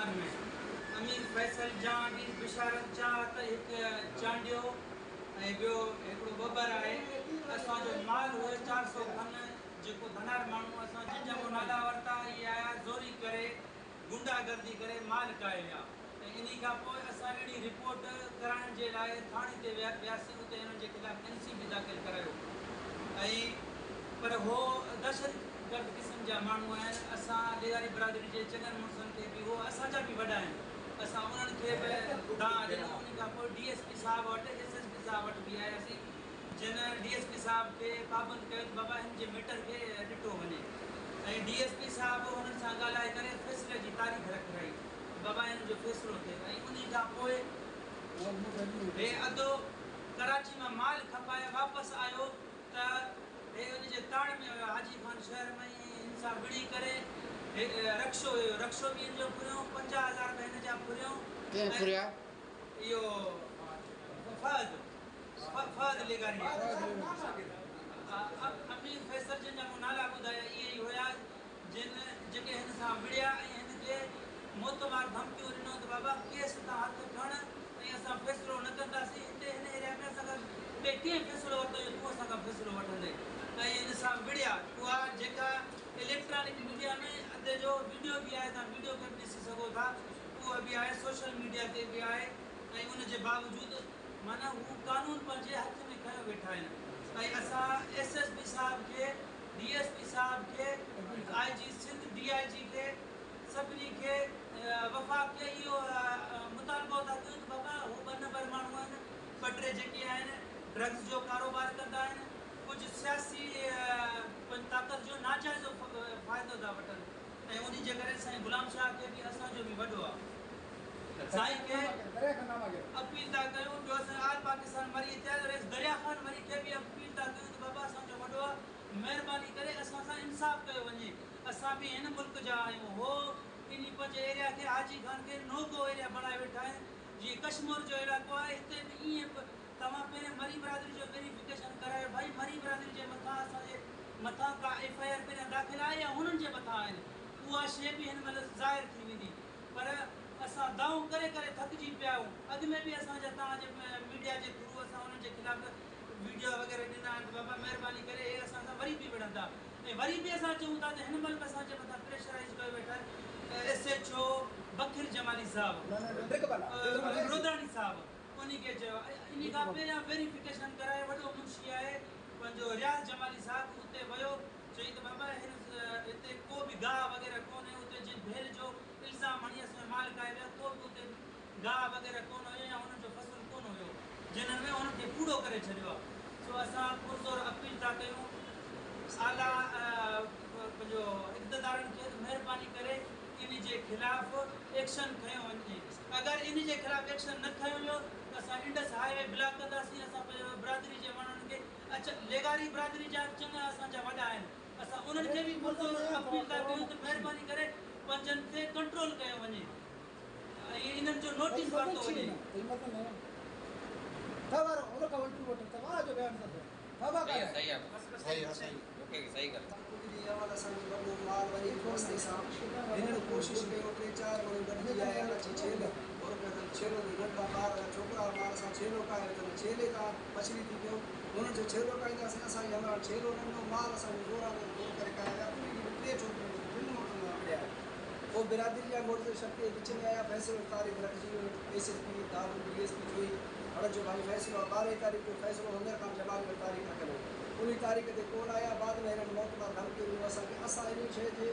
خان ۾ امير فيصل جهانگير بشارت چاهت هڪ چانڊيو ۽ ٻيو هڪڙو ٻٻر آهي. اسان جو مال هيو 400 کن جيڪو ڌنار ماڻهو اسان جن جا مون نالا ورتا اهي آيا زوري ڪري گنڊا گردي ڪري مال ڪاهي ويا ۽ انهي کان پوء اسان اهڙي رپورٽ ڪرائڻ جي لاء ٿاڻي تي وياسين اتي انهن جي خلاف اين سي به داخل ڪرايو ۽ پر هو دهشت گرد قسم جا ماڻهو آهن اسان لغاري برادري جي چڱن مڙسن کي به هو اسان جا به وڏا آهن اسان انهن کي به دانهن ڏنو انهي کان پوء ڊي ايس پي صاحب وٽ ايس ايس پي صاحب وٽ به آياسين جن ڊي ايس پي صاحب کي پابند ڪيو ته بابا هن جي ميٽر کي ڏٺو وڃي ۽ ڊي ايس پي صاحب هنن سان ڳالهائي ڪري فيصلي جي تاريخ رکرائي ته بابا هنن جو فيصلو ٿئي ۽ انهي کان پوء هي ادو ڪراچي مان مال کپائي واپس آيو ته هي ان جي تاڙ ۾ هيو حاجي خان شهر ۾ ئي هن سان وڙهي ڪري هي رڪشو هيو رڪشو به هن جو ڦريو 50,000 به هن جا ڦريو ڪنهن ۽ ڦريا؟ اهو فهد فهد لغاري امير فيصل جن جا مون نالا ٻڌايا اهي ئي هيا جن جيڪي هن سان وڙهيا ۽ هن کي موتمار ڌمڪيون ڏنو ته بابا ڪيس تان هٿ کڻ ۽ اسان فيصلو نه ڪنداسين هتي هن ايريا ۾ اسان کان ٻئي ڪنهن فيصلو ورتو جو تون اسان کان فيصلو وٺندين ۽ هن سان وڙهيا اها جيڪا اليڪٽرانڪ ميڊيا ۾ ادي جو وڊيو به آهي توهان وڊيو کي به ڏسي سگهو ٿا اهو به آهي سوشل ميڊيا تي به آهي ۽ ان جي باوجود معنيٰ هو قانون پنهنجي هٿ ۾ کنيو ويٺا آهن ۽ اسان ايس ايس پي صاحب کي ڊي ايس پي صاحب کي آء جي سنڌ ڊي I جي کي سڀني کي وفاق کي اهو مطالبو ٿا ڪيون ته بابا هو ٻه نمبر ماڻهو آهن ٻه ٽي جيڪي آهن ڊرگز جو ڪاروبار ڪندا آهن ڪجهه سياسي پنهنجي طاقت جو ناجائزو فائدو ٿا وٺن ۽ انهي جي ڪري سائين غلام شاهه کي به اسان جو به وڏو آ سائين کي اپيل ٿا ڪيون ٻيو اسان آل پاڪستان مري اتحاد رئيس دريا خان مري کي به اپيل ٿا ڪيون ته بابا اسان جو وڏو آ مهرباني ڪري اسان سان انصاف ڪيو وڃي اسان به هن ملڪ جا آهيون هو انهي پنهنجي ايريا کي حاجي خان کي نو گو ايريا بڻائي ويٺا آهن جيئن ڪشمور جو علائقو آهي هتي به ائين توهان پهرين مري برادري جو ويريفڪيشن ڪرايو ڀائي مري برادري جي مٿان اسان جي مٿان ڪا ايف I R پهريان داخل آهي يا هنن جي مٿان آهن اها شيء به هن مهل ظاهر ٿي ويندي پر اسان دانهون ڪري ڪري ٿڪجي پيا آهيون اڳ ۾ به اسان جا توهان جي ميڊيا جي ٿرو اسان انهن جي خلاف ويڊيو وغيره ڏنا آهن ته بابا مهرباني ڪري اهي اسان سان وري به وڙهندا ۽ وري به اسان چئون ٿا ته هن مهل به اسان جي مٿان پريشرائيز ڪيو ويٺا آهن S H O Bhakkar Jamali صاحب روداڻي صاحب انهي کي چيو انهي کان پهريان ويريفڪيشن ڪرائي وڏو منشي آهي پنهنجو رياض جمالي صاحب اتي ويو چئي ته بابا هن هتي ڪو به گاهه وغيره ڪونهي اتي جنهن ڀيل جو الزام هڻي اسان جو مال کائي ويا ڪو به اتي گاهه وغيره ڪونه هيو يا انهن جو فصل ڪونه هيو جنھن ۾ انهن کي ڪوڙو ڪري ڇڏيو آهي سو اسان پرزور اپيل ٿا ڪيون اعليٰ پنهنجو اقتدارن کي ته مهرباني ڪري انهي جي خلاف ايڪشن کنيو وڃي اگر انهي جي خلاف ايڪشن نه کنيو ويو ته اسان انڊس هاء وي بلاڪ ڪنداسين اسان پنهنجي برادري جي ماڻهن کي اچ لغاري برادري جا به چڱا اسان جا وڏا آهن اسان انهن کي به پرزور اپيل ٿا ڪيون ته مهرباني ڪري پنهنجن تي ڪنٽرول ڪيو وڃي ۽ انهن جو نوٽيس ورتو وڃي. ڪجهه ڏينهن اول اسان جو وڏو مال وڃي ٿو سان هنن ڪوشش ڪيو ٽي چار ماڻهو گڏجي آيا اچي ڇيل اور ڪندن ڇيلو جو ننڍڙا ٻار يا ڇوڪرا مال سان ڇيلو ڪاهي وڌن ڇيلي تان پڇري ٿي پيو هنن چيو ڇيلو ڪاهينداسين اسان جي همراهن ڇيلو نه ڏنو مال اسان جو زوران تي زور ڪري ڪاهي ويا انهي ڏينهن به ٽي ڇوڪرين کي ٽن ماڻهن مان وڙهيا پوء برادري جا معزز شخصيت وچ ۾ آيا فيصلو تاريخ رکجي ويو S S P Dadu D S P Johi هڙ جو ڀائي فيصلو آ 12 تاريخ جو فيصلو هنر خان جمالي وٽ تاريخ رکيل هو انهي تاريخ تي ڪونه آيا بعد ۾ هنن موت مار ڌمڪيون ڏنيون اسان کي اسان انهي شيء جي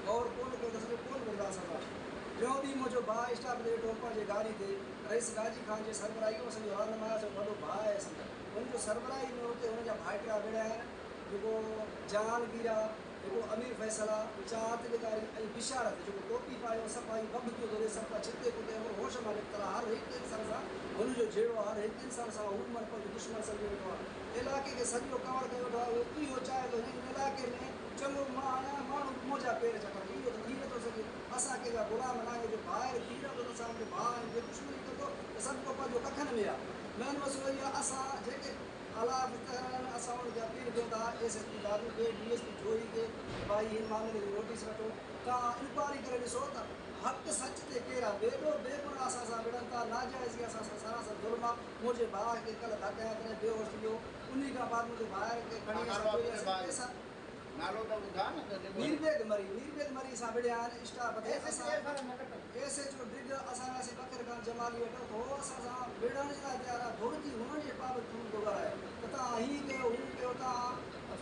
غور ڪونه ڪيو ته اسان جو ڪونه وڙهندا اسان سان ٽيون ڏينهن منهنجو ڀاء اسٽاف تي ويٺو هو پنهنجي گاڏي تي رئيس گاجي خان جي سربراهي اسان جو رهنما اسان جو وڏو ڀاء آهي اسان جو ان جو سربراهي ۾ اتي هن جا ڀائٽيا وڙهيا آهن جيڪو جهانگير آ جيڪو امير فيصل آ چاهت لغاري ۽ بشارت جيڪو ٽوپي پايو صفائي بڀ ٿيو ٿو ڏي صفا ڇتي ڪتي وانگر هوش مان نڪتل آ هر هڪ انسان سان هن جو جهيڙو آ هر هڪ انسان سان هو من پنهنجو دشمن سمجهي ويٺو آ علائقي کي سڄو ڪور ڪيو ويٺو آ اهو اهو چاهي ٿو هن علائقي ۾ چڱو مان آهيان ماڻهو به منهنجا پير چٽن اهو ته ٿي نٿو سگهي اسان ڪنهن جا غلام ناهيون جو ڀائر ٿي رهندو ته اسان ان جو ڀاء آهيون جي دشمني ڪندو ته سڀ ڪو پنهنجو ڪکن ۾ آ مين مسئلو اهو آ اسان جيڪي اعليٰ آفيسر آهن اسان انهن کي اپيل ڪيون ٿا ايس ايس پي دادو کي ڊي ايس پي جوهي کي ته ڀائي هن معاملي جو نوٽيس وٺو توهان انڪوائري ڪري ڏسو ته حق سچ تي ڪير बेॾो बेगुनाह असां सां विढ़नि था, नाजाइज़ असां सां सरासर ज़ुल्म आहे। मुंहिंजे भाउ खे कल्ह धक आया तॾहिं बेहोश थी वियो, उन खां बाद मुंहिंजे भाइर खे खणी असां नालो त ॿुधाए न त मीरबेग मरी, मीरबेग मरी सां विढ़िया आहिनि स्टाफ ते। असां एस एच ओ डिग असां वियासीं बकर खान जमाली वटि, हो असां सां विढ़ण जे लाइ तयारु आहे, धुर थी हुननि जे पाबंद थी थो ॻाल्हाए त तव्हां हीअं कयो हूअं कयो, तव्हां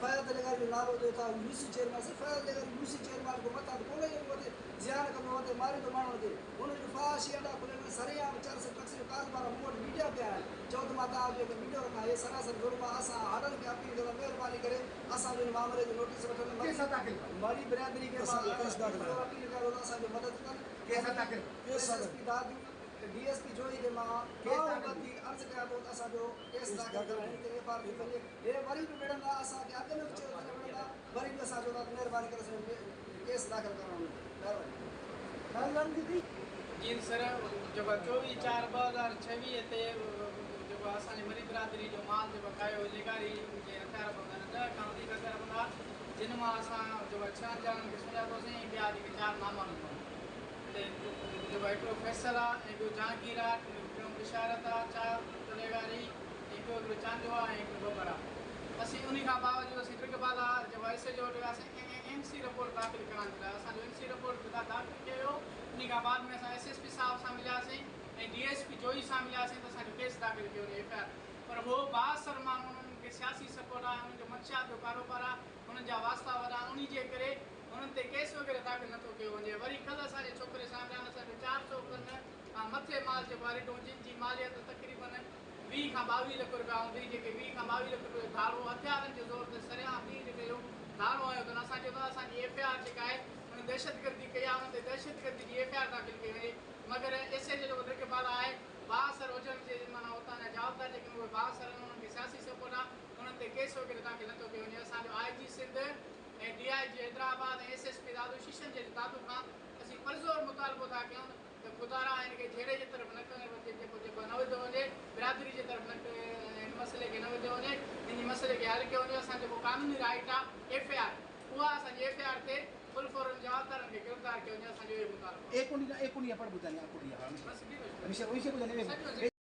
फयाद लेगारी जो नालो ॾियो था, यूसी चेयरमैन से फयाद लेगारी यूसी चेयरमैन को मथां त कोन ईंदो, मथे ज़ियान कंदो मथे मारींदो माण्हुनि खे। हुनजो फ़ाशी अॾा खुलियल सरेआम चरस टक्स जो कारोबार मूं वटि वीडियो पिया आहिनि, चओ त मां तव्हांजो हिकु वीडियो रखां। हे सरासर ज़ुल्म आहे। असां हाड़नि खे अपील कंदा महिरबानी करे असांजो हिन मामले जो नोटिस वठनि, मरी बिरादरी खे अपील कयो त असांजो मदद कनि। S S P Dadu D S P Johi खे मां अर्ज़ु कयां थो त असांजो केस दाख़िल कराइनि ते एफ आर थी वञे। हे वरी बि विढ़ंदा, असांखे अॻु में बि चयो त विढ़ंदा, वरी बि असांजो महिरबानी करे असांजो केस दाख़िल कराइणो। महिरबानी जी सर। जेको 24/4/2026 ते जेको असांजे मरी बिरादरी जो माल जेको खायो लिगारी जे हथियार बंद आहिनि, 10 खां वधीक हथियार बंद आहिनि, जिन मां असां जेको 6 ॼणनि खे सुञातोसीं ऐं ॿिया जेके 4 नामालूम आहिनि। जेको हिकिड़ो फैसल आहे ऐं ॿियो जहांगीर आहे, टियों बिशारत आहे, 4 लेगारी ऐं ॿियो हिकिड़ो चांडियो आहे ऐं हिकिड़ो बबर आहे। असीं उन खां बावजूदु असीं टिगबाला जेको एस एच ओ वटि वियासीं एन सी रिपोर्ट दाख़िल कराइण जे लाइ, असांजो एन सी रिपोर्ट दाख़िल कयो वियो। उन खां बाद में असां एस एस पी साहिब सां मिलियासीं ऐं डी एस पी जोई सां मिलियासीं त असांजो केस दाख़िल कयो वञे एफ I R. पर उहो बाअसर माण्हू, उन्हनि खे सियासी सपोर्ट आहे, उन्हनि जो मंशियात जो कारोबार आहे, उन्हनि जा वास्ता वॾा आहिनि, उन जे करे उन्हनि ते केस वग़ैरह दाख़िल नथो कयो वञे। वरी कल्ह असांजे छोकिरे सां मिलिया, असांजो 400 खन खां मथे माल जेको आहे रिटो, जिन जी मालियत तक़रीबन 20 खां 22 लख रुपया हूंदी, जेके 20 खां 22 लख रुपया धाड़ो हथियारनि जे ज़ोर ते सरेआम ॾींहुं जेके धाड़ो आयो अथनि। असां चयो त असांजी एफ I R जेका आहे हुन दहशतगर्दी कई आहे, हुन ते दहशतगर्दी जी एफ I R दाख़िल कई वञे। मगर एस एच जेको ॾिगबाल आहे बाअसर हुजण जे माना उतां जा जवाबदार जेके उहे बाअसर आहिनि, उन्हनि खे सियासी सपोर्ट आहे, उन्हनि ते केस वग़ैरह दाख़िल नथो कयो वञे। असांजो आई जी सिंध ऐं डी I ji Hyderabad ऐं एस एस पी दादू शीशन जे दादू खां असीं परज़ोर मुतालबो था कयूं त ख़ुदारा हिन खे झेड़े जे तरफ़ न जेको जेको न विधो वञे, बिरादरी जे तरफ़ न हिन मसइले खे न विधो वञे, हिन मसइले खे हल कयो वञे। असांजो जेको कानूनी राइट आहे एफ I R, उहा असांजी एफ I R ते फुल फौरन जवाबदारनि खे गिरफ़्तार कयो वञे, असांजो इहो मुतालबो। एक